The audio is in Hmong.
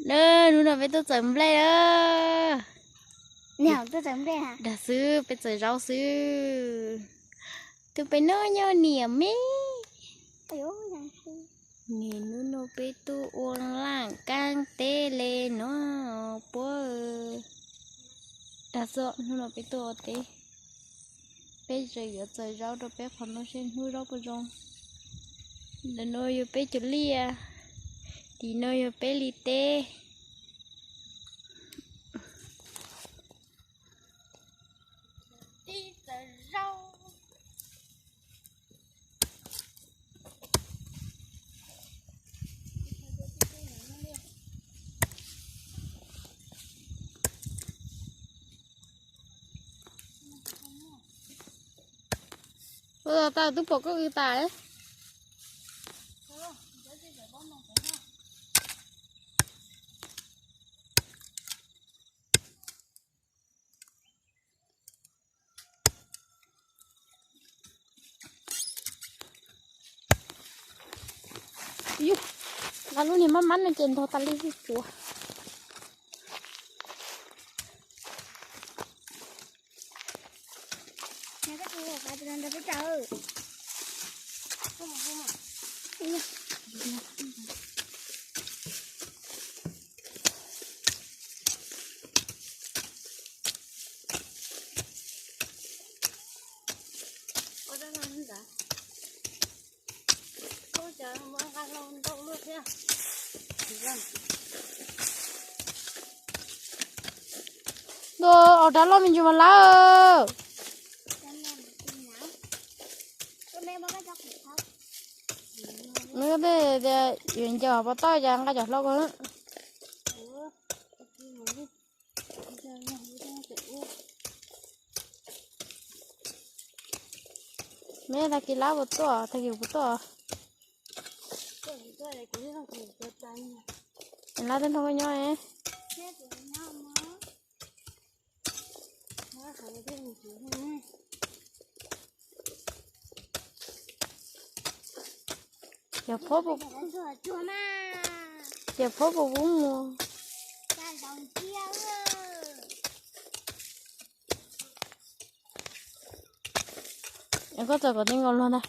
Hnub no peb tuaj txawm nplej a. Dag xwb, peb txawm zaub xwb. Tus pem no nyob niam me. Nim hnub no peb tuaj ua laaj kaab teb le no puab. Dag xwb, hnub no peb tuaj ua teb. Peb tseem yuav txawm zaub rau peb qhov no seb hnub zaub puas zoo. Ntawm no yog peb cov liaj, tim no yog peb li teb. Ua tau twb pom koj ua tas. Yus, lub niag mab mab no ces ntog tas li tsuav. Ntua, ob rab loj me ntsis mas lawm. Nws tej tias yuav ncaws hauv pas toj cas nqa cov hlau ko. Me tag kis lab puas tuaj, tag kis puas tuaj. Lab tej nrog koj nyob. Ces phob puas pub mus. Es koj txawm kom tij nkaus luag ntag.